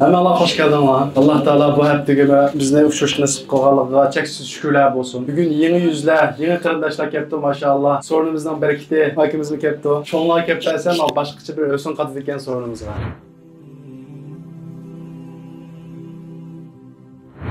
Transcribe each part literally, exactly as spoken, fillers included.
ھەممىڭلار خوش كەلدىڭلار. ئاللا تائالا بۇ ھەپتىگە بىزنى ئۇچرىشىشقا نېسىپ قىلغانلىقىغا چەكسىز شۈكۈرلەر بولسۇن. بۈگۈن يېڭى يۈزلەر، يېڭى قېرىنداشلار كەپتۇ، ماشائاللا. سورۇنىمىزنىڭ بەرىكىتى، ئاكىمىزمۇ كەپتۇ. چوڭلار كەپ بەرسە، باشقىچە بىر ھۆسن قاتىدىكەن سورۇنىمىزغا.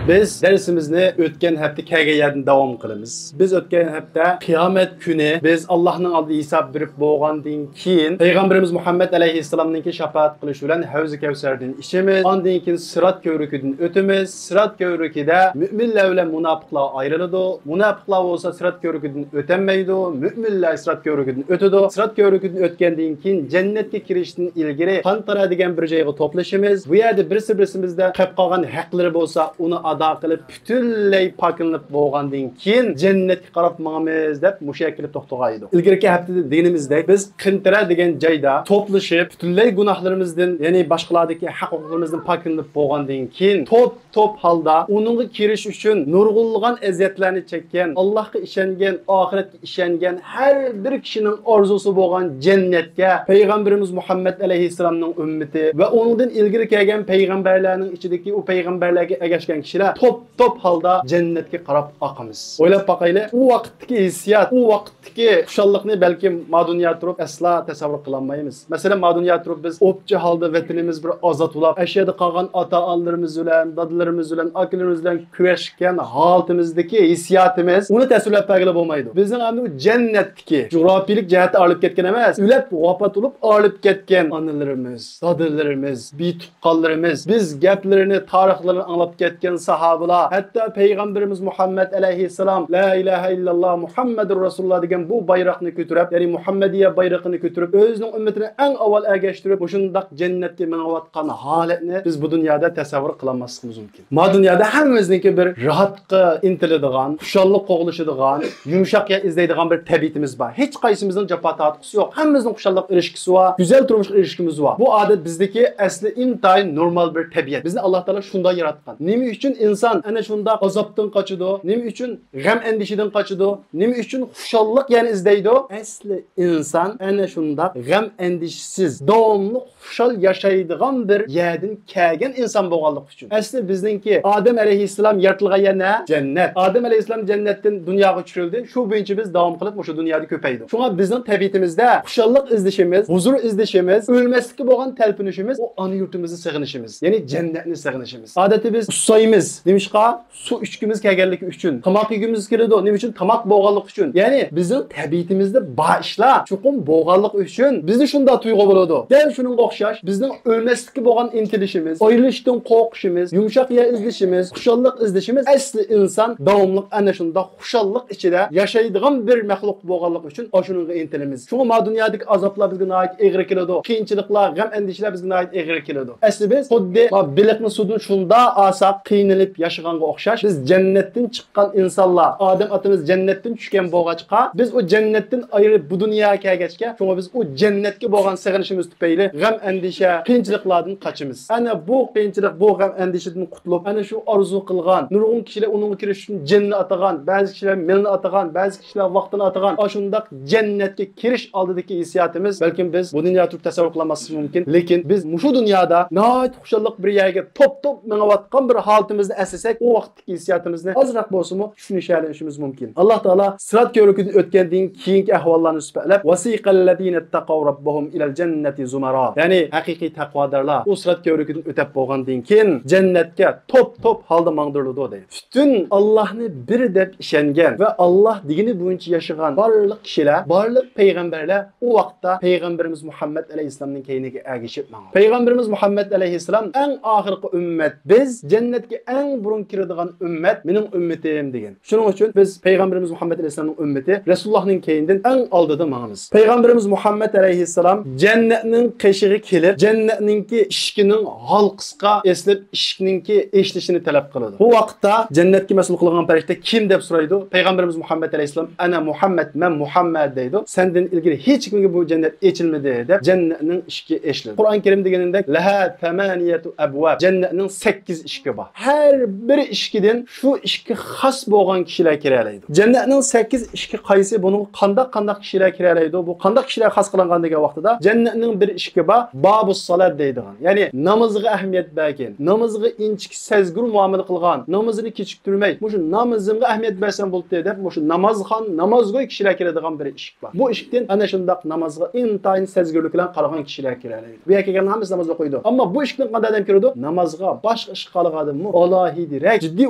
بىز دەرسىمىزنى ئۆتكەن ھەپتە كەلگەن يەردىن داۋام قىلىمىز. بىز ئۆتكەن ھەپتە قىيامەت كۈنى بىز ئاللاھنىڭ ئالدىدا ھېساب بېرىپ بولغاندىن كېيىن، پەيغەمبىرىمىز مۇھەممەد ئەلەيھىسسالامنىڭكى شاپائەت قىلىشى بىلەن ھەۋزى كەۋسەردىن ئىچىمىز. ئاندىن كېيىن سىرات كۆۋرۈكىدىن ئۆتىمىز. سىرات كۆۋرۈكىدە مۆمىنلەر بىلەن مۇناپىقلار ئايرىلىدۇ. مۇناپىقلار بولسا سىرات كۆۋرۈكىدىن ئۆتەلمەيدۇ. مۆمىنلەر سىرات كۆۋرۈكىدىن ئۆتىدۇ. سىرات كۆۋرۈكىدىن ئۆتكەندىن كېيىن جەننەتكە كىرىشتىن ئىلگىرى قانتارا دېگەن بىر جايغا توپلىشىمىز. بۇ يەردە بىرسى بىرسىمىزدە قېلىپ قالغان ھەقلىرى بولسا ئۇنى ئادا قىلىپ، پۈتۈنلەي پاكلىنىپ بولغاندىن كېيىن جەننەتكە قاراپ ماڭىمىز دەپ مۇشۇ يەرگە كېلىپ توختىغان ئىدۇق. ئىلگىرىكى ھەپتىدە دېگىنىمىزدەك بىز قىنتىرە دېگەن جايدا توپلىشىپ، پۈتۈنلەي گۇناھلىرىمىزدىن، يەنى باشقىلاردىكى ھەق ھوقۇقلىرىمىزدىن پاكلىنىپ بولغاندىن كېيىن توپ توپ ھالدا ئۇنىڭغا كىرىش ئۈچۈن نۇرغۇنلىغان ئەزىيەتلەرنى چەككەن، ئاللاھقا ئىشەنگەن، ئاخىرەتكە ئىشەنگەن ھەر بىر كىشىنىڭ ئارزۇسى بولغان جەننەتكە پەيغەمبىرىمىز مۇھەممەد ئەلەيھىسسالامنىڭ ئۈممىتى ۋە ئۇنىڭدىن ئىلگىرى كەلگەن پەيغەمبەرلەرنىڭ ئىچىدىكى ئۇ پەيغەمبەرلەرگە ئەگەشكەن كىشىلەر توپ توپ ھالدا جەننەتكە قاراپ ئاقىمىز. ئويلاپ باقايلى، ئۇ ۋاقىتتىكى ھېسسىيات، ئۇ ۋاقىت ۋاقىتتىكى خۇشاللىقنى بەلكىم ما دۇنيا تۇرۇپ ئەسلا تەسەۋۋۇر قىلالمايمىز. مەسىلەن، ما دۇنيا تۇرۇپ بىز ئوپچە ھالدا ۋەتىنىمىز بىر ئازاد بولاپ، ئەشۇ يەردە قالغان ئاتا-ئانىلىرىمىز بىلەن، دادىلىرىمىز بىلەن، ئاكىلىرىمىز بىلەن كۆرۈشكەن ھالىتىمىزدىكى ھېسسىياتىمىز، ئۇنى تەسۋىرلەپ بەرگىلى بولمايدۇ. بىزنىڭ ئەمدى ئۇ جەننەتتىكى، جۇغراپىيىلىك جەھەتتە ئايرىلىپ كەتكەن ئەمەس، ئۆلۈپ ۋاپات بولۇپ ئايرىلىپ كەتكەن ئانىلىرىمىز، دادىلىرىمىز، بىتۇق قاللىرىمىز، بىز گەپلىرىنى، تارىخلىرىنى ئاڭلاپ كەتكەن ساھابىلار، ھەتتا پەيغەمبىرىمىز مۇھەممەد ئەلەيھىسسالام، لا ئىلاھە ئىللاللا مۇھەممەدۇر رەسۇلۇللا دېگەن بۇ بايراقنى كۆتۈرۈپ، يەنى مۇھەممەدىيە بايرىقىنى كۆتۈرۈپ، ئۆزىنىڭ ئۈممىتىنى ئەڭ ئاۋۋال ئەگەشتۈرۈپ، مۇشۇنداق جەننەتكە مېڭىۋاتقان ھالەتنى بىز بۇ دۇنيادا تەسەۋۋۇر قىلالماسلىقىمىز مۇمكىن. ما دۇنيادا ھەممىمىزنىڭكى بىر راھەتقا ئىنتىلىدىغان، خۇشاللىق قوغلىشىدىغان، يۇمشاق يەر ئىزدەيدىغان بىر تەبىئىتىمىز بار. ھېچقايسىمىزنىڭ جاپا تارتقۇسى يوق. ھەممىمىزنىڭ خۇشاللىققا ئېرىشكۈسى بار، گۈزەل تۇرمۇشقا ئېرىشكۈمىز بار. بۇ ئادەت بىزدىكى ئەسلى ئىنتايىن نورمال بىر تەبىئەت. بىزنى ئاللا تائالا شۇنداق ياراتقان. نېمە ئۈچۈن ئىنسان ئەنە شۇنداق ئازابتىن قاچىدۇ؟ نېمە ئۈچۈن غەم ئەندىشىدىن قاچىدۇ؟ نېمە ئۈچۈن خۇشاللىق يەنى ئىزدەيدۇ؟ ئەسلى ئىنسان ئەنە شۇنداق غەم ئەندىشىسىز، داۋاملىق خۇشال ياشايدىغان بىر يەردىن كەلگەن ئىنسان بولغانلىقى ئۈچۈن. ئەسلى بىزنىڭكى ئادەم ئەلەيھىسسالام يارىتىلغان يەر نە؟ جەننەت. ئادەم ئەلەيھىسسالام جەننەتتىن دۇنياغا چۈشۈرۈلدى. شۇ بويىچە بىز داۋام قىلىپ مۇشۇ دۇنيادا كۆپەيدۇق. شۇڭا بىزنىڭ تەبىئىتىمىزدە خۇشاللىق ئىزدىشىمىز، ھۇزۇر ئىزدىشىمىز، ئۆلمەسلىككە بولغان تەلپۈنۈشىمىز، ئۇ ئانا يۇرتىمىزنى سېغىنىشىمىز، يەنى جەننەتنى سېغىنىشىمىز. ئادەتتە بىز ئۇسسايمىز. نېمىشقا؟ سۇ ئىچكۈمىز كەلگەنلىكى ئۈچۈن، تاماق يېگۈمىز كېلىدۇ. نېمە ئۈچۈن؟ تاماق بولغانلىقى ئۈچۈن. يەنى بىزنىڭ تەبىئىتىمىزدە بار ئىشلار چوقۇم بولغانلىقى ئۈچۈن بىزدە شۇنداق تۇيغۇ بولىدۇ. دەل شۇنىڭغا ئوخشاش بىزنىڭ ئۆلمەسلىككە بولغان ئىنتىلىشىمىز، ئايرىلىشتىن قورقۇشىمىز، يۇمشاق يەر ئىزدىشىمىز، خۇشاللىق ئىزدىشىمىز، ئەسلى ئىنسان داۋاملىق ئەنە شۇنداق خۇشاللىق ئىچىدە ياشايدىغان بىر مەخلۇق بولغانلىقى ئۈچۈن ئاشۇنىڭغا ئىنتىلىمىز. شۇڭا ما دۇنيادىكى ئازابلار بىزگە ناھايىتى ئېغىر كېلىدۇ، قىيىنچىلىقلار، غەم ئەندىشىلەر بىزگە ناھايىتى ئېغىر كېلىدۇ. ئەسلى بىز خۇددى ما بېلىقنى سۇدىن شۇنداق ئالساق قىينىلىپ ياشىغانغا ئوخشاش، بىز جەننەتتىن چىققان ئىنسانلار، ئادەم ئاتىمىز جەننەتتىن چۈشكەن بولغاچقا، بىز ئۇ جەننەتتىن ئايرىلىپ بۇ دۇنياغا كەلگەچكە، شۇڭا بىز ئۇ جەننەتكە بولغان سېغىنىشىمىز تۈپەيلى غەم ئەندىشە، قىيىنچىلىقلاردىن قاچىمىز. ئەنە بۇ قىيىنچىلىق، بۇ غەم ئەندىشىدىن قۇتۇلۇپ، ئەنە شۇ ئارزۇ قىلغان، نۇرغۇن كىشىلەر ئۇنىڭغا كىرىش ئۈچۈن جېنىنى ئاتىغان، بەزى كىشىلەر مېلىنى ئاتىغان، بەزى كىشىلەر ۋاقتىنى ئاتىغان، ئاشۇنداق جەننەتكە كىرىش ئالدىدىكى ھېسسىياتىمىز، بەلكىم بىز بۇ دۇنيادا تۇرۇپ تەسەۋۋۇر قىلالماسلىقىمىز مۇمكىن، لېكىن بىز مۇشۇ دۇنيادا ناھايىتى خۇشاللىق بىر يەرگە توپ-توپ مېڭىۋاتقان بىر ھالىتىمىزنى ئەسلىسەك، ئۇ ۋاقىتتىكى ھېسسىياتىمىزنى ئازراق بولسىمۇ چۈشىنىشەلىشىمىز مۇمكىن. ئاللا تائالا سىرات كۆۋرۈكىدىن ئۆتكەندىن كېيىنكى ئەھۋاللارنى سۈپەتلەپ، وَسِيقَ الَّذِينَ اتَّقَوْا رَبَّهُمْ إِلَى الْجَنَّةِ زُمَرًا، يەنى ھەقىقىي تەقۋادارلار ئۇ سىرات كۆۋرۈكىدىن ئۆتەپ بولغاندىن كېيىن جەننەتكە توپ-توپ ھالدا ماڭدۇرۇلىدۇ دەيدۇ. پۈتۈن ئاللاھنى بىر دەپ ئىشەنگەن ۋە ئاللاھ دېگىنى بويىچە ياشىغان بارلىق كىشىلەر، بارلىق پەيغەمبەرلەر ئۇ ۋاقىتتا پەيغەمبىرىمىز مۇھەممەد ئەلەيھىسسالامنىڭ كەينىگە ئەگىشىپ ماڭىدۇ. پەيغەمبىرىمىز مۇھەممەد ئەلەيھىسسالام ئەڭ ئاخىرقى ئۈممەت، بىز جەننەتكە ئەڭ بۇرۇن كىرىدىغان ئۈممەت، مېنىڭ ئۈممىتىم دېگەن. شۇنىڭ ئۈچۈن بىز پەيغەمبىرىمىز مۇھەممەد ئەلەيھىسسالامنىڭ ئۈممىتى، رەسۇلۇللاھنىڭ كەينىدىن ئەڭ ئالدىدا ماڭىمىز. پەيغەمبىرىمىز مۇھەممەد ئەلەيھىسسالام جەننەتنىڭ قېشىغا كېلىپ، جەننەتنىڭكى ئىشىكىنىڭ ھالقىسىغا ئېسىلىپ، ئىشىكنىڭكى ئېچىلىشىنى تەلەپ قىلىدۇ. بۇ ۋاقىتتا جەننەتكە مەسئۇل قىلغان پەرىشتە كىم دەپ سورايدۇ. پەيغەمبىرىمىز مۇھەممەد ئەلەيھىسسالام، «ئەنە مۇھەممەد، مەن مۇھەممەد» دەيدۇ. سەندىن ئىلگىرى ھېچكىمگە بۇ جەننەت ئېچىلمىدى دەپ جەننەتنىڭ ئىشىكى ئېچىلىدۇ. قۇرئان كەرىم دېگىنىدەك، «لەھا سەمانىيەتۇ ئەبۋاب»، جەننەتنىڭ سەككىز ئىشىكى بار. ھەر ھەر بىر ئىشىكىدىن شۇ ئىشىككە خاس بولغان كىشىلەر كىرەلەيدۇ. جەننەتنىڭ سەككىز ئىشىكى قايسى؟ بۇنىڭغا قانداق، قانداق كىشىلەر كىرەلەيدۇ؟ بۇ قانداق كىشىلەر خاس قىلىنغان دېگەن ۋاقتىدا، جەننەتنىڭ بىر ئىشىكى بار، بابۇس سالات دەيدىغان. يەنى نامىزىغا ئەھمىيەت بەرگەن، نامىزىغا ئىنچىكە سەزگۈر مۇئامىلە قىلغان، نامىزىنى كېچىكتۈرمەي، مۇشۇ نامىزىمغا ئەھمىيەت بەرسەم بولدى دەپ، مۇشۇ نامازخان، نامازگوي كىشىلەر كىرىدىغان بىر ئىشىك بار. بۇ ئىشىكتىن ئەنە شۇنداق نامازغا ئىنتايىن سەزگۈرلۈك بىلەن قارىغان كىشىلەر كىرەلەيدۇ. بۇ يەرگە كەلگەن ھەممىسى ناماز ئوقۇيدۇ. ئەمما بۇ ئىشىكتىن قانداق ئادەم كىرىدۇ؟ نامازغا، باشقا ئىشقا قالغان ئادەممۇ ئالاھىدىرەك جىددىي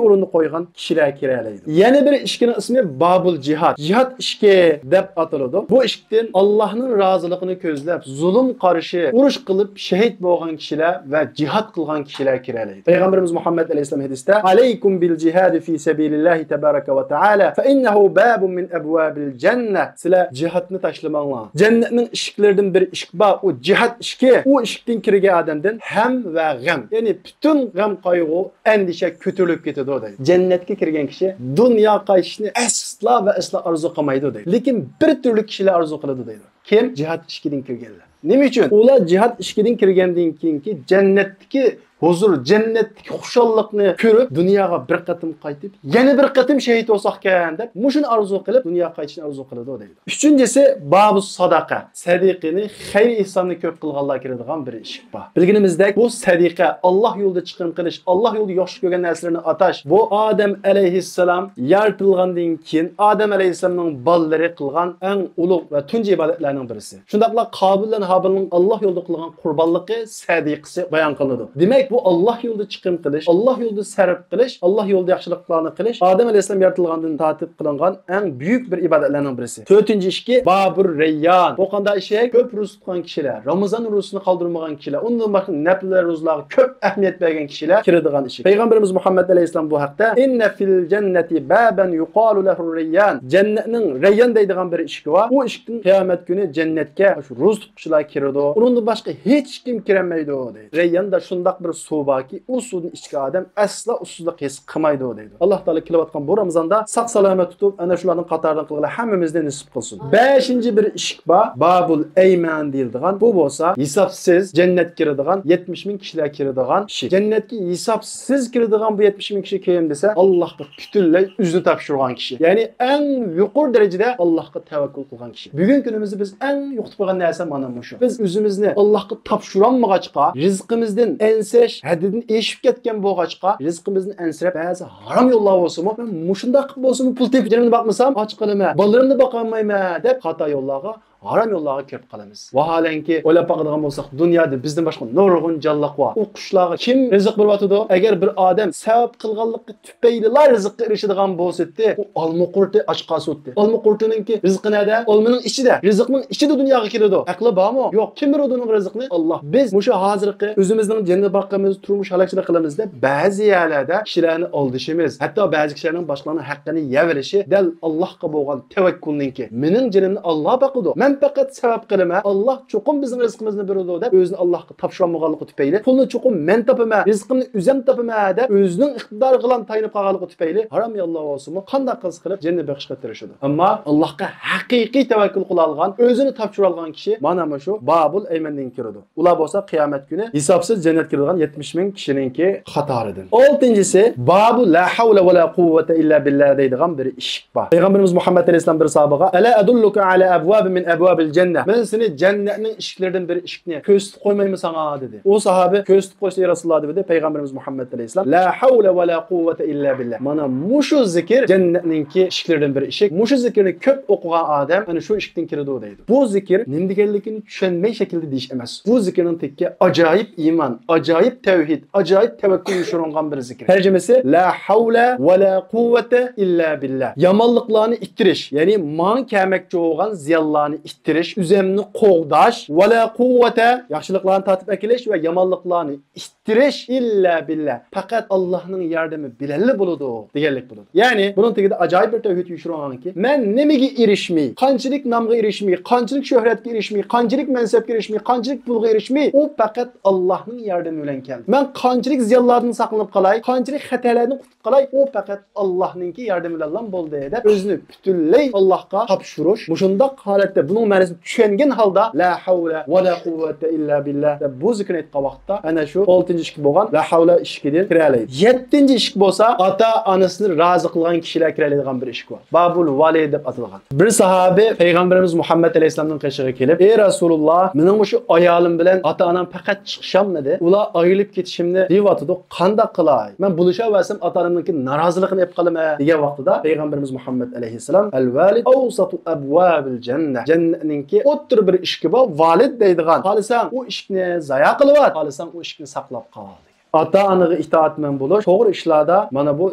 ئورۇندا قويغان كىشىلەر كىرەلەيدۇ. يەنە بىر ئىشىكنىڭ ئىسمى بابۇل جىھاد. جىھاد ئىشىكى دەپ ئاتىلىدۇ. بۇ ئىشىكتىن ئاللاھنىڭ رازىلىقىنى كۆزلەپ، زۇلۇم قارشى ئۇرۇش قىلىپ شېھىت بولغان كىشىلەر ۋە جىھاد قىلغان كىشىلەر كىرەلەيدۇ. پەيغەمبىرىمىز مۇھەممەد ئەلەيھىسسالام ھەدىستە، ئەلەيكۇم بىل جىھادى فى سەبىلىللاھى تەبارەكە ۋە تەئالە، فەئىننەھۇ بابۇن مىن ئەبۋابىل جەننە. سىلەر جىھادنى تاشلىماڭلار. جەننەتنىڭ ئىشىكلىرىدىن بىر ئىشىك بار، ئۇ جىھاد ئىشىكى. ئۇ ئىشىكتىن كىرگەن ئادەمدىن ھەم ۋە غەم، يەنى پۈتۈن غەم قايغۇ، ئەندىشە كۆتۈرۈلۈپ كېتىدۇ دەيدۇ. جەننەتكە كىرگەن كىشى دۇنيا قايتىشنى ئەسلا ۋە ئەسلا ئارزۇ قىلمايدۇ دەيدۇ. لېكىن بىر تۈرلۈك كىشىلەر ئارزۇ قىلىدۇ دەيدۇ. كىم؟ جىھاد ئىشىكىدىن كىرگەنلەر. نېمە ئۈچۈن؟ ئۇلار جىھاد ئىشىكىدىن كىرگەندىن كېيىنكى جەننەتتىكى ھۇزۇر، جەننەتتىكى خۇشاللىقنى كۆرۈپ، دۇنياغا بىر قېتىم قايتىپ، يەنە بىر قېتىم شېھىت بولساقكەن دەپ، مۇشۇنى ئارزۇ قىلىپ، دۇنياغا قايتىشنى ئارزۇ قىلىدۇ دەيدۇ. ئۈچىنچىسى، بابۇس ساداقە. سەدىقىنى، خەير ئېھساننى كۆپ قىلغانلار كىرىدىغان بىر ئىشىك بار. بىلگىنىمىزدەك، بۇ سەدىقە، ئاللا يولىدا چىقىم قىلىش، ئاللا يولىدا ياخشى كۆرگەن نەرسىلەرنى ئاتاش، بۇ ئادەم ئەلەيھىسسالام يارىتىلغاندىن كېيىن ئادەم ئەلەيھىسسالامنىڭ بالىلىرى قىلغان ئەڭ ئۇلۇغ ۋە تۇنجى ئىبادەتلەرنىڭ بىرسى. شۇنداقلا قابىل بىلەن ھابىلنىڭ ئاللا يولىدا قىلغان قۇربانلىقى، سەدىقىسى بايان قىلىنىدۇ. دېمەك، بۇ ئاللا يولىدا چىقىم قىلىش، ئاللا يولىدا سەرپ قىلىش، ئاللا يولىدا ياخشىلىقلارنى قىلىش ئادەم ئەلەيھىسسالام يارىتىلغاندىن تارتىپ قىلىنغان ئەڭ بۈيۈك بىر ئىبادەتلەرنىڭ بىرسى. تۆتىنچى ئىشىكى، بابۇر رەييان. بۇ قانداق ئىشىك؟ كۆپ روزا تۇتقان كىشىلەر، رامىزان روزىسىنى قالدۇرمىغان كىشىلەر، ئۇندىن باشقا نەپلىلەر روزىلارغا كۆپ ئەھمىيەت بەرگەن كىشىلەر كىرىدىغان ئىشىك. پەيغەمبىرىمىز مۇھەممەد ئەلەيھىسسالام بۇ ھەقتە، ئىننە فىل جەننەتى بابەن يۇقالۇ لەھۇ رەييان. جەننەتنىڭ رەييان دەيدىغان بىر ئىشىكى بار. ئۇ ئىشىكتىن قىيامەت كۈنى جەننەتكە شۇ روزا تۇتقۇچىلار كىرىدۇ. ئۇنىڭدىن باشقا ھېچ كىم كىرەلمەيدۇ دەيدۇ. رەيياندا شۇنداق بىر سۇ باركى، ئۇ سۇدىن ئىچكەن ئادەم ئەسلا ئۇسسۇزلۇق ھېس قىلمايدۇ دەيدۇ. ئاللا تائالا كېلىۋاتقان بۇ رامىزاندا ساق سالامەت تۇتۇپ، ئەنە شۇلارنىڭ قاتارىدىن قىلغىلى ھەممىمىزنى نېسىپ قىلسۇن. بەشىنچى بىر ئىشىك بار، بابۇل ئەيمەن دېيىلىدىغان. بۇ بولسا ھېسابسىز جەننەتكە كىرىدىغان، يەتمىش مىڭ كىشىلەر كىرىدىغان ئىشىك. جەننەتكە ھېسابسىز كىرىدىغان بۇ يەتمىش مىڭ كىشى كىم دېسە، ئاللاھقا پۈتۈنلەي ئۆزىنى تاپشۇرغان كىشى. يەنى ئەڭ يۇقىرى دەرىجىدە ئاللاھقا تەۋەككۈل قىلغان كىشى. بۈگۈنكى كۈنىمىزدە بىز ئەڭ يوقىتىپ قويغان نەرسە مانا مۇشۇ. بىز ئۆزىمىزنى ئاللاھقا تاپشۇرالمىغاچقا، رىزقىمىزدىن ئەنسىرەش ھەددىدىن ئېشىپ كەتكەن بولغاچقا، رىزقىمىزدىن ئەنسىرەپ، بەزى ھارام يوللار بولسىمۇ، مەن مۇشۇنداق قىلىپ بولسىمۇ پۇل تېپىپ جېنىمنى باقمىسام، ئاچ قالىمەن، بالىلىرىمنى باقالمايمەن دەپ خاتا يوللارغا، ھارام يوللارغا كىرىپ قالىمىز. ۋاھالەنكى، ئويلاپ باقىدىغان بولساق، دۇنيادا بىزدىن باشقا نۇرغۇن جانلىق بار. ئۇ قۇشلارغا كىم رىزىق بېرىۋاتىدۇ؟ ئەگەر بىر ئادەم سەۋەب قىلغانلىقى تۈپەيلىلا رىزىققا ئېرىشىدىغان بولسىتتى، ئۇ ئالما قۇرتى ئاچ قالسىتتى. ئالما قۇرتىنىڭكى رىزقى نەدە؟ ئالمىنىڭ ئىچىدە. رىزىقنىڭ ئىچىدە دۇنياغا كېلىدۇ. ئەقلى بارمۇ؟ يوق. كىم بېرىدۇ ئۇنىڭغا رىزىقنى؟ ئاللا. بىز مۇشۇ ھازىرقى ئۆزىمىزنىڭ جېنىنى باقىمىز، تۇرمۇش ھالاكچىلىك قىلىمىز دەپ بەزى يەرلەردە كىشىلەرنى ئالدىشىمىز. ھەتتا بەزى كىشىلەرنىڭ باشقىلارنىڭ ھەققىنى يەۋېلىشى دەل ئاللاھقا بولغان تەۋەككۈلنىڭكى. مېنىڭ جېنىمنى ئاللا باقىدۇ. مەن پەقەت سەۋەب قىلىمەن. ئاللا چوقۇم بىزنىڭ رىزقىمىزنى بېرىدۇ دەپ ئۆزىنى ئاللاھقا تاپشۇرالمىغانلىقى تۈپەيلى، پۇلنى چوقۇم مەن تاپىمەن، رىزقىمنى ئۆزۈم تاپىمەن دەپ ئۆزىنىڭ ئىقتىدارىغىلا تايىنىپ قالغانلىقى تۈپەيلى ھارام ياللار بولسىمۇ قانداق قىلسا قىلىپ جېنىنى بېقىشقا تىرىشىدۇ. ئەمما ئاللاھقا ھەقىقىي تەۋەككۈل قىلالىغان، ئۆزىنى تاپشۇرالىغان كىشى مانا مۇشۇ بابۇل ئەيمەندىن كىرىدۇ. ئۇلار بولسا قىيامەت كۈنى ھېسابسىز جەننەتكە كىرىدىغان يەتمىش مىڭ كىشىنىڭكى قاتارىدىن. ئالتىنچىسى، بابۇ لا ھەۋلە ۋە لا قۇۋۋەتە ئىللا بىللا دەيدىغان بىر ئىشىك بار. پەيغەمبىرىمىز مۇھەممەد ئەلەيھىسسالام بىر ساھابىغا، ئەلا ئەدۇللۇكە ئەلا ئەبۋابى مىن ئەبۋابىل جەننە، مەن سېنى جەننەتنىڭ ئىشىكلىرىدىن بىر ئىشىكنى كۆرسىتىپ قويمايمەن ساڭا؟ دېدى. ئۇ ساھابە، كۆرسىتىپ قويسا يا رەسۇلاللا، دېدى. پەيغەمبىرىمىز مۇھەممەد ئەلەيھىسسالام، لا ھەۋلە ۋە لا قۇۋۋەتە ئىللا بىللا. مانا مۇشۇ زىكىر جەننەتنىڭكى ئىشىكلىرىدىن بىر ئىشىك. مۇشۇ زىكىرنى كۆپ ئوقۇغان ئادەم ئەنە شۇ ئىشىكتىن كىرىدۇ دەيدۇ. بۇ زىكىر نېمە دېگەنلىكىنى چۈشەنمەي شەكىلدە دېيىش ئەمەس. بۇ زىكىرنىڭ تېگىگە ئاجايىپ ئىمان، ئاجايىپ تەۋھىد، ئاجايىپ تەۋەككۈل يوشۇرۇنغان بىر زىكىر. تەرجىمىسى، لا ھەۋلە ۋە لا قۇۋۋەتە ئىللا بىللا. يامانلىقلارنى ئىتتىرىش، يەنى ماڭا كەلمەكچى بولغان زىيانلارنى ئىتتىرىش، ئۆزۈمنى قوغداش، ۋە لا قۇۋۋەتە، ياخشىلىقلارنى تارتىپ ئەكېلىش ۋە يامانلىقلارنى ئىتتىرىش، ئىللا بىللا، پەقەت ئاللاھنىڭ ياردىمى بىلەنلا بولىدۇ دېگەنلىك بولىدۇ. يەنى بۇنىڭ تېگىدە ئاجايىپ بىر تەۋھىد يوشۇرۇنغانكى، مەن نېمىگە ئېرىشمەي، قانچىلىك نامغا ئېرىشمەي، قانچىلىك شۆھرەتكە ئېرىشمەي، قانچىلىك مەنسەپكە ئېرىشمەي، قانچىلىك پۇلغا ئېرىشمەي، ئۇ پەقەت ئاللاھنىڭ ياردىمى بىلەن كەلدى. مەن قانچىلىك زىيانلاردىن ساقلىنىپ قالاي، قانچىلىك خەتەرلەردىن قۇتۇلۇپ قالاي، ئۇ پەقەت ئاللاھنىڭكى ياردىمى بىلەنلا بولدى دەپ ئۆزىنى پۈتۈنلەي ئاللاھقا تاپشۇرۇش. مۇشۇنداق ھالەتتە بۇنىڭ مەنىسىنى چۈشەنگەن ھالدا لا ھەۋلە ۋە لا قۇۋۋەتە ئىللا بىللا دەپ بۇ زىكىرنى ئېيتقان ۋاقىتتا ئەنە شۇ ئالتە ئىشىك بولغان لا ھەۋلە ئىشىكىدىن كىرەلەيدۇ. يەتتىنچى ئىشىك بولسا ئاتا-ئانىسىنى رازى قىلغان كىشىلەر كىرەلەيدىغان بىر ئىشىك بار. بابۇل ۋالىد دەپ ئاتالغان. بىر ساھابى پەيغەمبىرىمىز مۇھەممەد ئەلەيھىسسالامنىڭ قېشىغا كېلىپ، ئەي رەسۇلۇللا، مېنىڭ مۇشۇ ئايالىم بىلەن ئاتا-ئانام پەقەت چىقىشالمىدى. ئۇلار ئايرىلىپ كېتىشىمنى دېيىۋاتىدۇ. قانداق قىلاي؟ مەن بولۇشاۋەرسەم ئاتا-ئانامنىڭكى نارازىلىقىنى ئېلىپ قالىمەن دېگەن ۋاقتىدا پەيغەمبىرىمىز مۇھەممەد ئەلەيھىسسالام، ئەل ۋالىد ئەۋسەتۇ ئەبۋابىل جەننە. جەننەتنىڭكى ئوتتۇرا بىر ئىشىكى بار، ۋالىد دەيدىغان. خالىساڭ ئۇ ئىشىكنى زايا قىلىۋەت، خالىساڭ ئۇ ئىشىكنى ساقلاپ قال. ئاتا-ئانىغا ئىتائەتمەن بولۇش توغرا ئىشلاردا مانا بۇ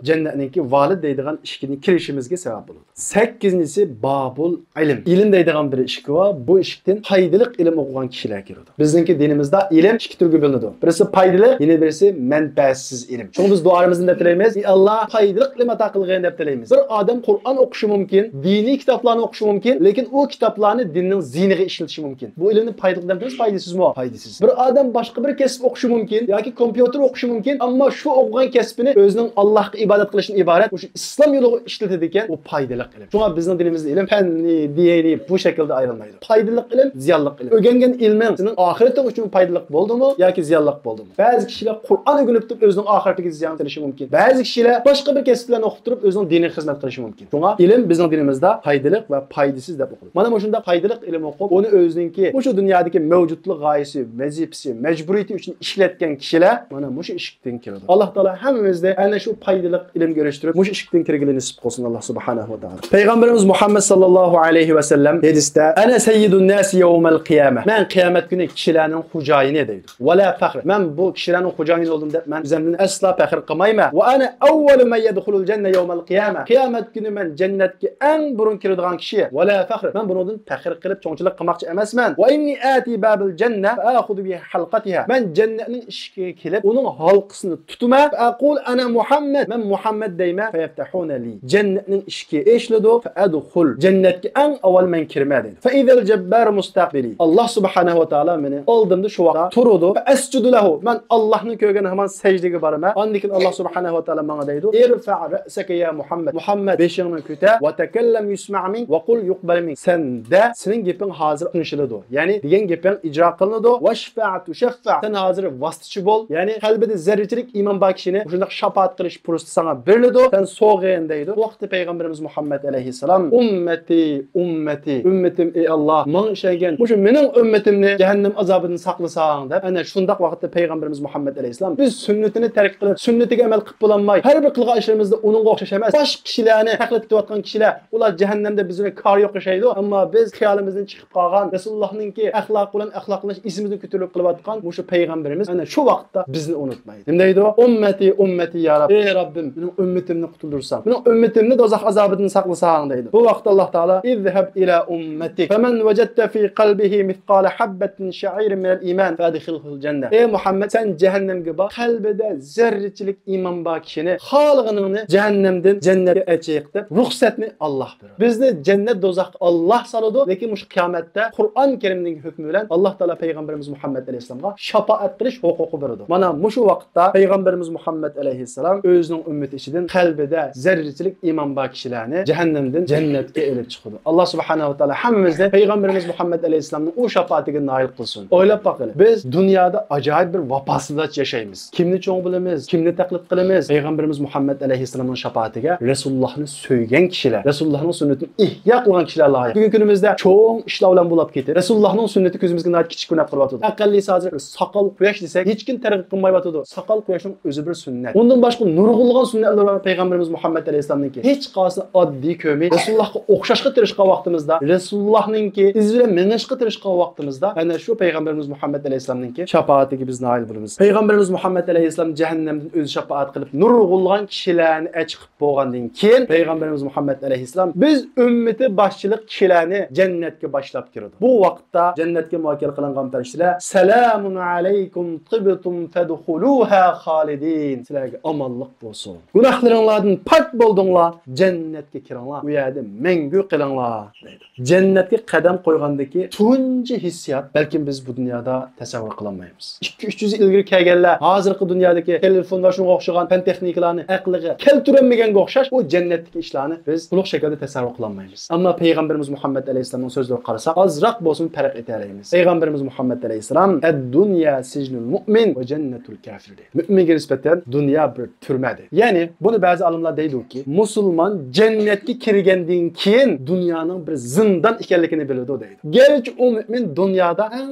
جەننەتنىڭكى ۋالىد دەيدىغان ئىشىكىنى كىرىشىمىزگە سەۋەب بولىدۇ. سەككىزىنچىسى بابۇل ئىلىم. ئىلىم دەيدىغان بىر ئىشىكى بار. بۇ ئىشىكتىن پايدىلىق ئىلىم ئوقۇغان كىشىلەر كىرىدۇ. بىزنىڭكى دىنىمىزدا ئىلىم ئىككى تۈرگە بۆلۈنىدۇ. بىرسى پايدىلىق، يەنە بىرسى مەنپەئەتسىز ئىلىم. شۇڭا بىز دۇئالىرىمىزدا نېمە دەپ تىلەيمىز؟ ئى ئاللا، پايدىلىق ئىلىم ئاتا قىلغىن دەپ تىلەيمىز. بىر ئادەم قۇرئان ئوقۇشى مۇمكىن، دىنىي كىتابلارنى ئوقۇشى مۇمكىن، لېكىن ئۇ كىتابلارنى دىننىڭ زىيىنىغا ئىشلىتىشى مۇمكىن. بۇ ئىلىمنى پايدىلىق دەمدىمىز، پايدىسىزمۇ؟ پايدىسىز. بىر ئادەم باشقا بىر كەسىپ ئوقۇشى مۇمكىن ياكى كومپيۇتېر ئوقۇشى مۇمكىن، ئەمما شۇ ئوقۇغان كەسپىنى ئۆزىنىڭ ئاللاھقا ئىبادەت قىلىشتىن ئىبارەت مۇشۇ ئىسلام يولىغا ئىشلىتىدىكەن، ئۇ پايدىلىق ئىلىم. شۇڭا بىزنىڭ دىنىمىزدا ئىلىم پەننىي، دىنىي بۇ شەكىلدە ئايرىلمايدۇ. پايدىلىق ئىلىم، زىيانلىق ئىلىم. ئۆگەنگەن ئىلمىڭ سېنىڭ ئاخىرىتىڭ ئۈچۈن پايدىلىق بولدىمۇ ياكى زىيانلىق بولدىمۇ؟ بەزى كىشىلەر قۇرئان ئۆگىنىپ تۇرۇپ ئۆزىنىڭ ئاخىرىتىگە زىيان سېلىشى مۇمكىن. بەزى كىشىلەر باشقا بىر كەسىپلەرنى ئوقۇپ تۇرۇپ ئۆزىنىڭ دىنىغا خىزمەت قىلىشى مۇمكىن. شۇڭا ئىلىم بىزنىڭ دىنىمىزدا پايدىلىق ۋە پايدىسىز دەپ ئوقۇلىدۇ. مانا مۇشۇنداق پايدىلىق ئىلىم ئوقۇپ، ئۇنى ئۆزىنىڭكى مۇشۇ دۇنيادىكى مەۋجۇتلۇق غايىسى، ۋەزىپىسى، مەجبۇرىيىتى ئۈچۈن ئىشلەتكەن كىشىلەر مانا مۇشۇ ئىشىكتىن كىرىدۇ. ئاللا تائالا ھەممىمىزنى ئەنە شۇ پايدىلىق ئىلىمگە ئېرىشتۈرۈپ، مۇشۇ ئىشىكتىن كىرگىلى نېسىپ قىلسۇن، ئاللا سۇبھانەھۇ ۋە تائالا. پەيغەمبىرىمىز مۇھەممەد ساللاللاھۇ ئەلەيھى ۋەسەللەم ھەدىستە، ئەنە سەييىدۇن ناسى يەۋمەل قىيامە. مەن قىيامەت كۈنى كىشىلەرنىڭ خوجايىنى دەيدۇ. ۋەلا فەخر. مەن بۇ كىشىلەرنىڭ خوجايىنى بولدۇم دەپ مەن ئۆزۈمدىن ئەسلا پەخىر قىلمايمەن. ۋە ئەنە ئەۋۋەلۇ مەن يەدخۇلۇل جەننە يەۋمەل قىيامە. قىيامەت كۈنى مەن جەننەتكە ئەڭ بۇرۇن كىرىدىغان كىشى. ۋەلا فەخر. مەن بۇنىڭدىن پەخىر قىلىپ چوڭچىلىق قىلماقچى ئەمەسمەن. ۋە ئىننى ئەتى بابىل جەننە فە ئەخۇزۇ بى ھەلقەتىھا. مەن جەننەتنىڭ ئىشىكىگە كېلىپ، ئۇنىڭ ھالقىسىنى تۇتىمەن. فە ئەقۇل ئەنە مۇھەممەد. مەن مۇھەممەد دەيمەن. فە يەفتەھۇنە لى. جەننەتنىڭ ئىشىكى ئېچىلىدۇ. فە ئەدخۇل. جەننەتكە ئەڭ ئاۋۋال مەن كىرىمەن دەيدۇ. فە ئىزەل جەببارۇ مۇستەقبىلى. ئاللا سۇبھانەھۇ ۋە تائالا مېنى ئالدىمدا شۇ ۋاقىتتا تۇرىدۇ. فە ئەسجۇدۇ لەھۇ. مەن ئاللانى كۆرگەن ھامان سەجدىگە بارىمەن. ئاندىن كېيىن ئاللا سۇبھانەھۇ ۋە تائالا ماڭا دەيدۇ، ئىرفەئ رەئسەكە يا مۇھەممەد. مۇھەممەد، بېشىڭنى كۆتەر. ۋە تەكەللەم يۇسمەئ مىنك ۋە قۇل يۇقبەل مىنك. سەن دە، سېنىڭ گېپىڭ ھازىر ئاڭلىشىلىدۇ. يەنى دېگەن گېپىڭ ئىجرا قىلىنىدۇ. ۋەشفەئ تۇشەففەئ. سەن ھازىر ۋاسىتىچى بول. يەنى قەلبىدە زەررىچىلىك ئىمان بار كىشىنى مۇشۇنداق شاپائەت قىلىش پۇرسىتى ساڭا بېرىلىدۇ. سەن سوغىن دەيدۇ. بۇ ۋاقىتتا پەيغەمبىرىمىز مۇھەممەد ئەلەيھىسسالام، ئۈممەتى، ئۈممەتى، ئۈممىتىم، ئەي ئاللا، ماڭا ئىشەنگەن مۇشۇ مېنىڭ ئۈممىتىمنى جەھەننەم ئازابىدىن ساقلىساڭ دەپ، ئەنە شۇنداق ۋاقىتتا پەيغەمبىرىمىز مۇھەممەد ئەلەيھىسسالام، بىز سۈننىتىنى تەرك قىلىپ، سۈننىتىگە ئەمەل قىلىپ بولالماي، ھەر بىر قىلغان ئىشلىرىمىزدا ئۇنىڭغا ئوخشاش ئەمەس، باشقا كىشىلەرنى تەقلىد قىلىۋاتقان كىشىلەر، ئۇلار جەھەننەمدە بىز بىلەن كارى يوق ياشايدۇ، ئەمما بىز خىيالىمىزدىن چىقىپ قالغان رەسۇلۇللانىڭكى ئەخلاقى بىلەن ئەخلاقلىنىش، ئېسىمىزنى كۆتۈرۈپ قىلىۋاتقان مۇشۇ پەيغەمبىرىمىز ئەنە شۇ ۋاقىتتا بىزنى ئۇنتۇمايدۇ. نېمە دەيدۇ؟ ئۈممەتى، ئۈممەتى يا رەب. ئەي رەببىم، مېنىڭ ئۈممىتىمنى قۇتۇلدۇرساڭ، مېنىڭ ئۈممىتىمنى دوزاخ ئازابىدىن ساقلىساڭ دەيدۇ. بۇ ۋاقىتتا ئاللا تائالا، ئىزھەب ئىلا ئۈممەتىك فەمەن ۋەجەدتە فى قەلبىھى مىسقالە ھەببەتىن شەئىرىن مىنەل ئىمان فەئەدخىلھۇل جەننە. ئەي مۇھەممەد، سەن جەھەننەمگە بار، قەلبىدە زەررىچىلىك ئىمان بار كىشىنى خالىغىنىڭنى جەھەننەمدىن جەننەتكە ئەچىق دەپ رۇخسەتنى ئاللا بىزنى جەننەت دوزاخقا ئاللا سالىدۇ، لېكىن مۇشۇ قىيامەتتە قۇرئان كەرىمنىڭ ھۆكمى بىلەن ئاللا تائالا پەيغەمبىرىمىز مۇھەممەد ئەلەيھىسسالامغا شاپائەت قىلىش ھوقۇقى بېرىدۇ. مانا مۇشۇ ۋاقىتتا پەيغەمبىرىمىز مۇھەممەد ئەلەيھىسسالام ئۆزىنىڭ ئۈممىتى ئىچىدىن قەلبىدە زەررىچىلىك ئىمان بار كىشىلەرنى جەھەننەمدىن جەننەتكە ئېلىپ چىقىدۇ. ئاللا سۇبھانەھۇ ۋە تائالا ھەممىمىزنى پەيغەمبىرىمىز مۇھەممەد ئەلەيھىسسالامنىڭ ئۇ شاپائىتىگە نائىل قىلسۇن. ئويلاپ باقىلى، بىز دۇنيادا ئاجايىپ بىر ۋاپاسىزلارچە ياشايمىز. كىمنى چوڭ بىلىمىز؟ كىمنى تەقلىد قىلىمىز؟ پەيغەمبىرىمىز مۇھەممەد ئەلەيھىسسالامنىڭ شاپائىتىگە، رەسۇلۇللاھنى سۆيگەن كىشىلەر، رەسۇلۇللاھنىڭ سۈننىتىنى ئىھيا قىلغان كىشىلەر لايىق. بۈگۈنكى كۈنىمىزدە چوڭ ئىشلار بىلەن بولاپ كېتىپ، رەسۇلۇللاھنىڭ سۈننىتى كۆزىمىزگە ناھايىتى كىچىك كۆرۈنۈپ قېلىۋاتىدۇ. ئەقەللىسى ھازىر ساقال قوياش دېسەك، ھېچكىم تەرغىب قىلمايۋاتىدۇ. ساقال قوياشنىڭ ئۆزى بىر سۈننەت. ئۇندىن باشقا نۇرغۇنلىغان سۈننەتلىرى بار پەيغەمبىرىمىز مۇھەممەد ئەلەيھىسسالامنىڭكى. ھېچقايسىنى ئاددىي كۆرمەي، رەسۇلۇللاھقا ئوخشاشقا تىرىشقان ۋاقتىمىزدا، رەسۇلۇللاھنىڭكى ئىزى بىلەن مېڭىشقا تىرىشقان ۋاقتىمىزدا، ئەنە شۇ پەيغەمبىرىمىز مۇھەممەد ئەلەيھىسسالامنىڭكى شاپائىتىگە بىز نائىل بولىمىز. پەيغەمبىرىمىز مۇھەممەد ئەلەيھىسسالام جەھەننەمدىن ئۆزى شاپائەت قىلىپ، نۇرغۇنلىغان كىشىلەرنى ئەچىقىپ بولغاندىن كېيىن، پەيغەمبىرىمىز مۇھەممەد ئەلەيھىسسالام، بىز ئۈممىتى باشچىلىق كىشىلەرنى جەننەتكە باشلاپ كىرىدۇ. بۇ ۋاقىتتا جەننەتكە مۇۋەككىل قىلىنغان پەرىشتىلەر، سالامۇن ئەلەيكۇم تىبتۇم فەدخۇلۇھا خالىدىن. سىلەرگە ئامانلىق بولسۇن. گۇناھلىرىڭلاردىن پاك بولدۇڭلار، جەننەتكە كىرىڭلار. ئۇ يەردە مەڭگۈ قېلىڭلار، دەيدۇ. جەننەتكە قەدەم قويغاندىكى تۇنجى ھېسسىيات، بەلكىم بىز بۇ دۇنيادا تەسەۋۋۇر قىلالمايمىز. ئىككى، ئۈچ يۈز يىل ئىلگىرى كەلگەنلەر ھازىرقى دۇنيادىكى تېلېفون ۋە شۇنىڭغا ئوخشىغان پەن تېخنىكىلارنى ئەقلىگە كەلتۈرەلمىگەنگە ئوخشاش، ئۇ جەننەتتىكى ئىشلارنى بىز تولۇق شەكىلدە تەسەۋۋۇر قىلالمايمىز. ئەمما پەيغەمبىرىمىز مۇھەممەد ئەلەيھىسسالامنىڭ سۆزلىرىگە قارىساق، ئازراق بولسىمۇ پەرق ئېتەلەيمىز. پەيغەمبىرىمىز مۇھەممەد ئەلەيھىسسالام، ئەددۇنيا سىجنۇل مۇئمىن ۋە جەننەتۇل كافىر دەيدۇ. مۆمىنگە نىسبەتەن دۇنيا بىر تۈرمە دەيدۇ. يەنى بۇنى بەزى ئالىملار دەيدۇكى، مۇسۇلمان جەننەتكە كىرگەندىن كېيىن دۇنيانىڭ بىر زىندان ئىكەنلىكىنى بىلىدۇ دەيدۇ. گەرچە ئۇ مۆمىن دۇنيادا ئەڭ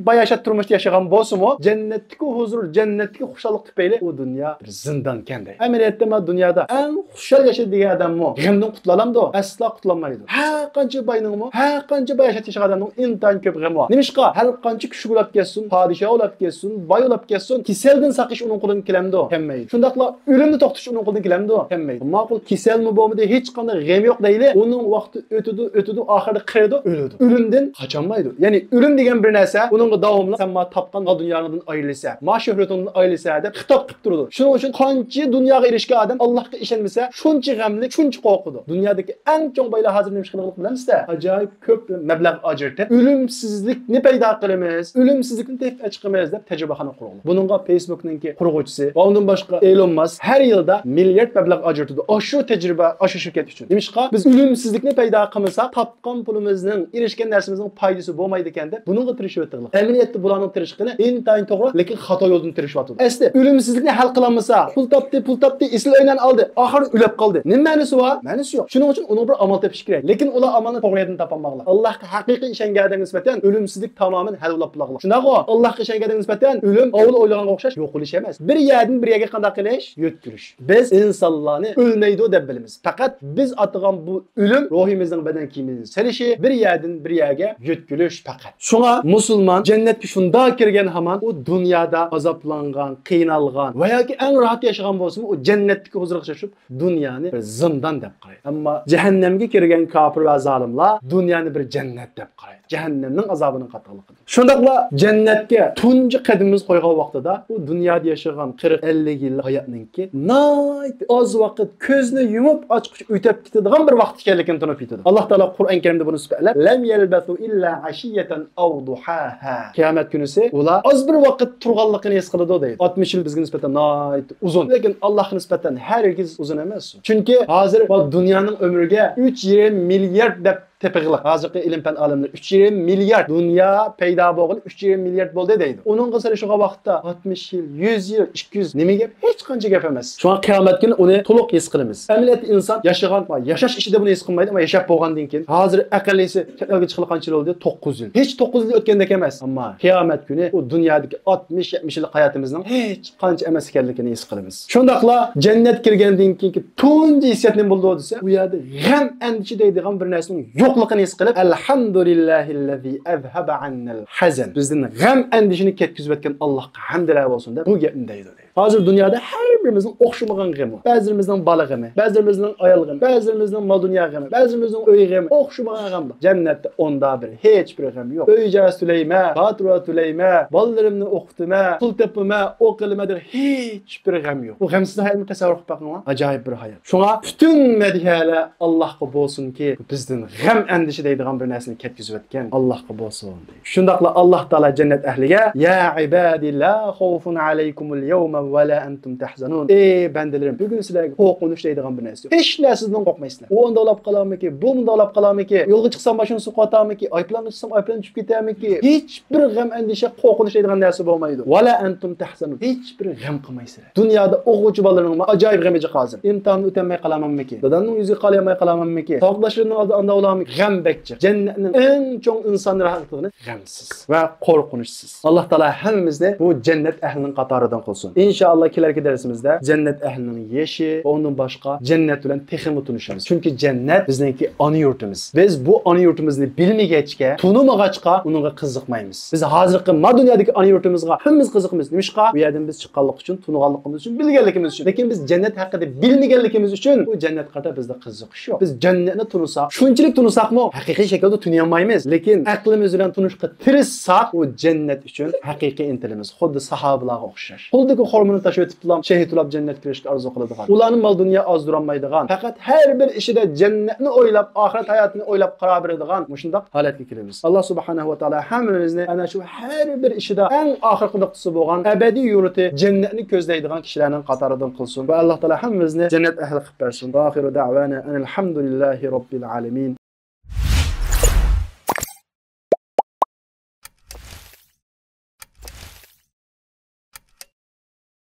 باياشات تۇرمۇشتا ياشىغان بولسىمۇ، جەننەتتىكى ھۇزۇر، جەننەتتىكى خۇشاللىق تۈپەيلى ئۇ دۇنيا بىر زىندانكەن دەيدۇ. ئەمەلىيەتتە مانا دۇنيادا ئەڭ خۇشال ياشايدۇ دېگەن ئادەممۇ غەمدىن قۇتۇلالامدۇ؟ ئەسلا قۇتۇلالمايدۇ. ھەر قانچە باينىڭمۇ، ھەر قانچە باياشات ياشىغان ئادەمنىڭ ئىنتايىن كۆپ غېمى بار. نېمىشقا؟ ھەر قانچە كۈچلۈك بولاپ كەتسۇن، پادىشاھ بولاپ كەتسۇن، باي بولاپ كەتسۇن، كېسەلدىن ساقىيىش ئۇنىڭ قولىدىن كېلەمدۇ؟ كەلمەيدۇ. شۇنداقلا ئۆلۈمنى توختىتىش ئۇنىڭ قولىدىن كېلەمدۇ؟ كەلمەيدۇ. ماقۇل، كېسەلمۇ بولمىدى، ھېچقانداق غېمى يوق دەيلى. ئۇنىڭ ۋاقتى ئۆتىدۇ، ئۆتىدۇ، ئاخىرىدا قېرىيدۇ، ئۆلىدۇ. ئۆلۈمدىن قاچالمايدۇ. يەنى ئۆلۈم دېگەن بىر نەرسە، ئۇنىڭغا داۋاملىق سەن ما تاپقان مال دۇنياڭدىن ئايرىلىسەن، ما شۆھرىتىڭدىن ئايرىلىسەن دەپ خىتاب قىلىپ تۇرىدۇ. شۇنىڭ ئۈچۈن قانچە دۇنياغا ئېرىشكەن ئادەم ئاللاھقا ئىشەنمىسە، شۇنچە غەملىك، شۇنچە قورقىدۇ. دۇنيادىكى ئەڭ چوڭ بايلار ھازىر نېمە ئىش قىلغانلىق بىلەمسىلەر؟ ئاجايىپ كۆپ مەبلەغ ئاجرىتىپ، ئۆلۈمسىزلىكنى پەيدا قىلىمىز، ئۆلۈمسىزلىكنى تېپىپ چىقىمىز دەپ تەجرىبىخانا قۇرغان. بۇنىڭغا فېيسبۇكنىڭكى قۇرغۇچىسى ۋە ئۇندىن باشقا ئېلون ماسك ھەر يىلدا مىليارد مەبلەغ ئاجرىتىدۇ ئاشۇ تەجرىبە، ئاشۇ شىركەت ئۈچۈن. نېمىشقا؟ بىز ئۆلۈمسىزلىكنى پەيدا قىلمىساق، تاپقان پۇلىمىزنىڭ، ئېرىشكەن نەرسىمىزنىڭ پايدىسى بولمايدىكەن دەپ بۇنىڭغا تىرىشىۋېتىغلىق. ئەمەلىيەتتە بۇلارنىڭ تىرىشقىنى ئىنتايىن توغرا، لېكىن خاتا يولدىن تىرىشىۋاتىدۇ. ئەسلى ئۆلۈمسىزلىكنى ھەل قىلالمىسا، پۇل تاپتى، پۇل تاپتى، ئېسىل ئۆيلەرنى ئالدى، ئاخىرى ئۆلۈپ قالدى. نېمە مەنىسى بار؟ مەنىسى يوق. شۇنىڭ ئۈچۈن ئۇنىڭغا بىر ئامال تېپىش كېرەك. لېكىن ئۇلار ئامالنى توغرا يەردىن تاپالماغلىق. ئاللاھقا ھەقىقىي ئىشەنگەن ئادەمگە نىسبەتەن ئۆلۈمسىزلىك تامامەن ھەل بولاپ بولغلىق. شۇنداقغۇ؟ ئاللاھقا ئىشەنگەن ئادەمگە نىسبەتەن ئۆلۈم ئاۋۋال ئويلىغانغا ئوخشاش يوقىلىش ئەمەس. بىر يەردىن بىر يەرگە قانداق قىلىش؟ يۆتكىلىش. بىز ئىنسانلارنى ئۆلمەيدۇ دەپ بىلىمىز. پەقەت بىز ئاتىغان بۇ ئۆلۈم روھىمىزنىڭ بەدەن كىيىمىدىن سېلىشى، بىر يەردىن بىر يەرگە يۆتكىلىش پەقەت. شۇڭا مۇسۇلمان جەننەتكە شۇنداق كىرگەن ھامان، ئۇ دۇنيادا ئازابلانغان، قىينالغان ۋە ياكى ئەڭ راھەت ياشىغان بولسىمۇ، ئۇ جەننەتتىكى ھۇزۇرغا چۈشۈپ، دۇنيانى بىر زىندان دەپ قارايدۇ. ئەمما جەھەننەمگە كىرگەن كاپىر ۋە زالىملار دۇنيانى بىر جەننەت دەپ قارايدۇ. جەھەننەمنىڭ ئازابىنىڭ قاتتىقلىقىدىن. شۇنداقلا جەننەتكە تۇنجى قەدىمىمىز قويغان ۋاقتىدا، ئۇ دۇنيادا ياشىغان قىرىق، ئەللىك يىللىق ھاياتنىڭكى ناھايىتى ئاز ۋاقىت، كۆزنى يۇمۇپ ئاچقۇچە ئۆتۈپ كېتىدىغان بىر ۋاقىت ئىكەنلىكىنى تونۇپ يېتىدۇ. ئاللاھ تائالا قۇرئان كەرىمدە بۇنى سۈپەتلەپ، لەم يەلبەسۇ ئىللا ئەشىييەتەن ئەۋ دۇھاھا. قىيامەت كۈنىسى ئۇلار ئاز بىر ۋاقىت تۇرغانلىقىنى ھېس قىلىدۇ دەيدۇ. ئاتمىش يىل بىزگە نىسبەتەن ناھايىتى ئۇزۇن. لېكىن ئاللاھقا نىسبەتەن ھەرگىز ئۇزۇن ئەمەس. چۈنكى ھازىر بۇ دۇنيانىڭ ئۆمرىگە ئۈچ يېرىم مىليارد دەپ تېپىغلىق. ھازىرقى ئىلىم پەن ئالىملىرى ئۈچ يېرىم مىليارد، دۇنيا پەيدا بولغىلى ئۈچ يېرىم مىليارد بولدى دەيدۇ. ئۇنىڭغا سېلىشىغان ۋاقىتتا ئاتمىش يىل، يۈز يىل، ئىككى يۈز، نېمە گەپ؟ ھېچقانچە گەپ ئەمەس. شۇڭا قىيامەت كۈنى ئۇنى تولۇق ھېس قىلىمىز. ئەمەلىيەتتە ئىنسان ياشىغان، ياشاش ئىچىدە بۇنى ھېس قىلمايدۇ، ئەمما ياشاپ بولغاندىن كېيىن، ھازىر ئەقەللىسى چەت ئەلگە چىققىلى قانچە يىل بولدى؟ توققۇز يىل. ھېچ توققۇز يىل ئۆتكەندەك ئەمەس. ئەمما قىيامەت كۈنى ئۇ دۇنيادىكى ئاتمىش، يەتمىش يىللىق ھاياتىمىزنىڭ ھېچ قانچە ئەمەس ئىكەنلىكىنى ھېس قىلىمىز. شۇنداقلا جەننەت كىرگەندىن كېيىنكى تۇنجى ھېسسىيات نېمە بولىدۇ دېسە، ئۇ يەردە غەم، ئەندىشە دەيدىغان بىر نەرسىنىڭ يوقلۇقىنى ھېس قىلىپ، ئەلھەمدۇلىللاھىللەزى ئەزھەبە ئەننەل ھەزەن. بىزدىن غەم، ئەندىشىنى كەتكۈزۈۋەتكەن ئاللاھقا ھەمدۇلە بولسۇن دەپ بۇ گەپنى دەيدۇ. ھازىر دۇنيادا ھەر بىرىمىزنىڭ ئوخشىمىغان غېمى بار. بەزىلىرىمىزنىڭ بالا غېمى، بەزىلىرىمىزنىڭ ئايال غېمى، بەزىلىرىمىزنىڭ مال دۇنيا غېمى، بەزىلىرىمىزنىڭ ئۆي غېمى، ئوخشىمىغان غەم بار. جەننەتتە ئۇنداق بىر ھېچ بىر غەم يوق. ئۆي جاي تۆلەيمەن، فاتۇرا تۆلەيمەن، بالىلىرىمنى ئوقۇتىمەن، پۇل تېپىمەن، ئۇ قىلىمەن دېگەن ھېچ بىر غەم يوق. بۇ غەمسىز ھاياتنى تەسەۋۋۇر قىلىپ باقىڭلار. ئاجايىپ بىر ھايات. شۇڭا پۈتۈن مەدھىيەلەر ئاللاھقا بولسۇنكى، بىزدىن غەم ئەندىشە دەيدىغان بىر نەرسىنى كەتكۈزۈۋەتكەن ئاللاھقا بولسۇن. شۇنداقلا ئاللاھ تائالا جەننەت ئەھلىگە، يا ئىبادى لا خوفۇن ئەلەيكۇمۇل يەۋمە ۋە لا ئەنتۇم تەھزەنۇن. ئەي بەندىلىرىم، بۈگۈن سىلەرگە قورقۇنچ دەيدىغان بىر نەرسە يوق. ھېچ نەرسىدىن قورقمايسىلەر. ئۇ ئۇنداق بولاپ قالارمىكى، بۇ مۇنداق بولاپ قالارمىكى، يولغا چىقسام ماشىنا سوقۇۋاتارمىكى، ئايروپىلانغا چىقسام ئايروپىلان چۈشۈپ كېتەرمىكى؟ ھېچ بىر غەم، ئەندىشە، قورقۇنچ دەيدىغان نەرسە بولمايدۇ. ۋە لا ئەنتۇم تەھزەنۇن. ھېچ بىر غەم قىلمايسىلەر. دۇنيادا ئوقۇغۇچى بالىلىرنىڭ ئاجايىپ غېمى جىق ھازىر. ئىمتىھاننى ئۆتەلمەي قالامەنمىكى؟ دادامنىڭ يۈزىگە قارىيالماي قالامەنمىكى؟ ساۋاقداشلىرىمنىڭ ئالدىدا ئانداق بولامەنمىكى؟ غەم بەك جىق. جەننەتنىڭ ئەڭ چوڭ ئىنساننى راھەت قىلىدىغىنى غەمسىز ۋە قورقۇنچسىز. ئاللاھ تائالا ھەممىمىزنى بۇ جەننەت ئەھلىنىڭ قاتارىدىن قىلسۇن. ئىنشائاللاھ كېلەركى دەرسىمىزدە جەننەت ئەھلىنىڭ يېشى ۋە ئۇندىن باشقا جەننەت بىلەن تېخىمۇ تونۇشىمىز. چۈنكى جەننەت بىزنىڭكى ئانا يۇرتىمىز. بىز بۇ ئانا يۇرتىمىزنى بىلمىگەچكە، تونۇمىغاچقا ئۇنىڭغا قىزىقمايمىز. بىز ھازىرقى ما دۇنيادىكى ئانا يۇرتىمىزغا ھەممىمىز قىزىقىمىز. نېمىشقا؟ بۇ يەردىن بىز چىققانلىقى ئۈچۈن، تونۇغانلىقىمىز ئۈچۈن، بىلگەنلىكىمىز ئۈچۈن. لېكىن بىز جەننەت ھەققىدە بىلمىگەنلىكىمىز ئۈچۈن بۇ جەننەتكە قارىتا بىزدە قىزىقىش يوق. بىز جەننەتنى تونۇساق، شۇنچىلىك تونۇساقمۇ، ھەقىقىي شەكىلدە تونۇيالمايمىز. لېكىن ئەقلىمىز بىلەن تونۇشقا تىرىشساق، ئۇ جەننەت ئۈچۈن ھەقىقىي ئىنتىلىمىز. خۇددى ساھابىلارغا ئوخشاش. قولىدىكى خورمىنى تاشلىۋېتىپلا شېھىت بولاپ جەننەتكە كىرىشكە ئارزۇ قىلىدىغان. ئۇلارنى مال دۇنيا ئازدۇرالمايدىغان، پەقەت ھەر بىر ئىشىدا جەننەتنى ئويلاپ، ئاخىرەت ھاياتىنى ئويلاپ قارار بېرىدىغان مۇشۇنداق ھالەتكە كېلىمىز. ئاللاھ سۇبھانەھۇ ۋە تائالا ھەممىمىزنى ئەنە شۇ ھەر بىر ئىشىدا ئەڭ ئاخىرقى نۇقتىسى بولغان ئەبەدىي يۇرتى جەننەتنى كۆزلەيدىغان كىشىلەرنىڭ قاتارىدىن قىلسۇن. ۋە ئاللاھ تائالا ھەممىمىزنى جەننەت ئەھلى قىلىپ بەرسۇن. ۋە ئاخىرۇ دەئۋانا ئەنىل ھەمدۇلىللاھى رەببىل ئالەمىن.